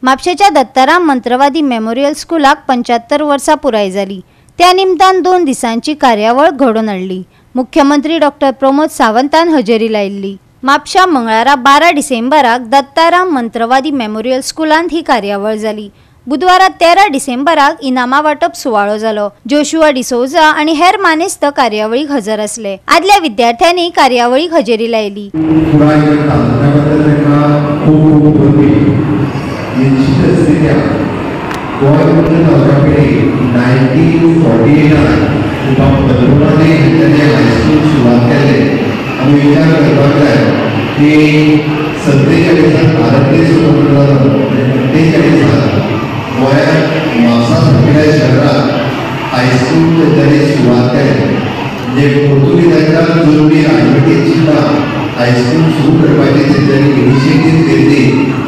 म्हापशेच्या दत्ताराम मंत्रवादी memorial स्कुलाक 75 वर्सां पुराय जाली. त्या निमतान 2 दिसांची कार्यावळ घडोवन हाडली. मुख्यमंत्री डॉक्टर प्रमोद सावंतान हजेरी लायिल्ली. म्हापशा मंगळारा 12 डिसेंबराक दत्ताराम मंत्रवादी मेमोरियल स्कुलांत ही कार्यावळ जाली. बुधवारा 13 डिसेंबराक इनामां वांटप सुवाळो जालो. जोशुआ डिसोजा आनी हेर मानेस्त कार्यावळीक हजर आसले. आदल्या विद्यार्थ्यांनी कार्यावळीक हजेरी लायली. गोंयांत म्हापसा सारकिल्या शहरात हायस्कूल तेंच्यांनी सुरवात केली. म्हणजे पोर्तुगीजांच्या जोडणी राजवटीत सुद्दां हायस्कूल सुरू करपाची तेंच्यांनी इनिशिएटीव घेतली.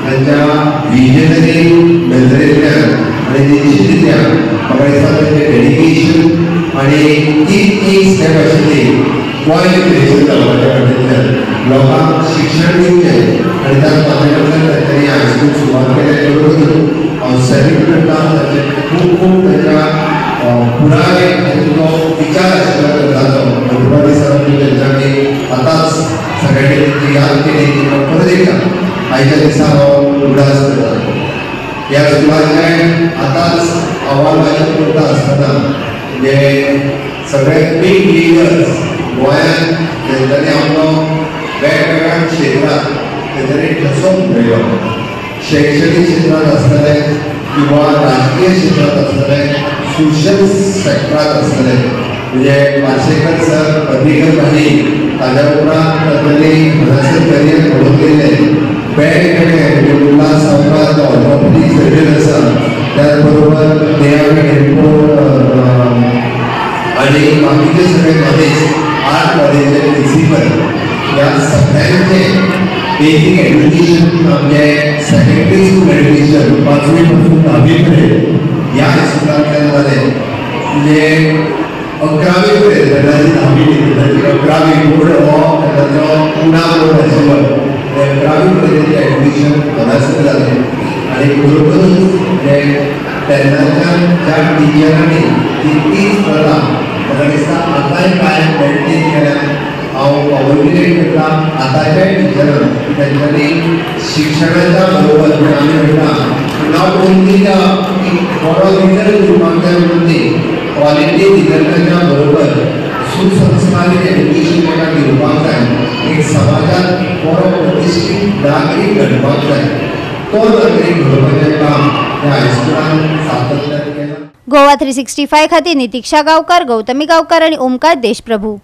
तांच्या विजनरी नजरेंतल्यान आनी निश्चितरित्या म्हाका दिसता तेंचें डेडिकेशन आनी ती एक स्टेप आशिल्ली गोंय लिबरेशन जावपाच्या वाटेंतल्यान लोकांक शिक्षण दिवचें आनी त्या माध्यमांतल्यान तेंच्यांनी हायस्कूल सुरवात केल्या. बरोबर हांव सॅल्यूट करता ताचे खूब खूब ताच्या पुराय जो विचार आशिल्लो ताचो मंत्रवादी सरांनी तेंच्यांनी आतांच सगळ्यांनी ती याद केली किंवा परत एकदा आयच्या दिसा हांव उगडास करता. ह्या स्कुलाचें आतांच अहवाल वाचन करता आसतना म्हणजे सगळे बीग लिडर्स गोंयांत तेंच्यांनी आपलो वेगवेगळ्या क्षेत्रांत तेंच्यांनी ठसो मेळ्ळो. शैक्षणिक क्षेत्रात आसतले किंवा राजकीय क्षेत्रात आसतले, सोशल सेक्टरात आसतले. म्हणजे पार्सेकर सर, पर्रीकर भाई, ताज्या उपरांत तांच्यांनी हांगासर करियर घडोवन गेल्लें. वेगवेगळे म्हणजे उल्हास सावकार जो ऑर्थोपेडीक सर्जन आसा, त्याच बरोबर नेहा ढेंपो आनी बाकीचे सगळे कॉलेज, आर्ट कॉलेजीचे प्रिंसिपल, ह्या सगळ्यांचे बेसिक एज्युकेशन म्हणजे सेकंडरी स्कूल एज्युकेशन 5वी पासून 10वी पर्यंत ह्या हायस्कुलांतल्यान जालें. म्हणजे 11वी पर्यंत तेन्नाची 10वी तेन्नाची 11वी बोर्ड हो तेन्नाचो पुणा बोर्ड आशिल्लो. 11वी पर्यंतचें एज्युकेशन हांगासर जालें. आनी बरोबरूच म्हणजे तेन्नाच्या ज्या टिचरांनी ती तीच प्रथा म्हाका दिसता आतांय कांय मेंटेन केल्या. हांव कॉंग्रेच्युलेट करता आतांच्या टिचरांक की तेंच्यांनी शिक्षणाच्या बरोबर म्हणजे आमी म्हणटा not only the बरो रिजल्ट दिवपाक जाय म्हणून न्ही, क्वॉलिटी रिजल्टाच्या बरोबर सुसंस्कारीत एज्युकेशन ताका दिवपाक जाय. एक समाजांत बरो प्रतिश्ठीत नागरीक घडपाक जाय, तो नागरीक घडोवपाचें काम ह्या हायस्कुलान सातत्यान केलां. गोवा 365 खातीर नितीक्षा गांवकार, गौतमी गांवकार आनी ओमकार देशप्रभू.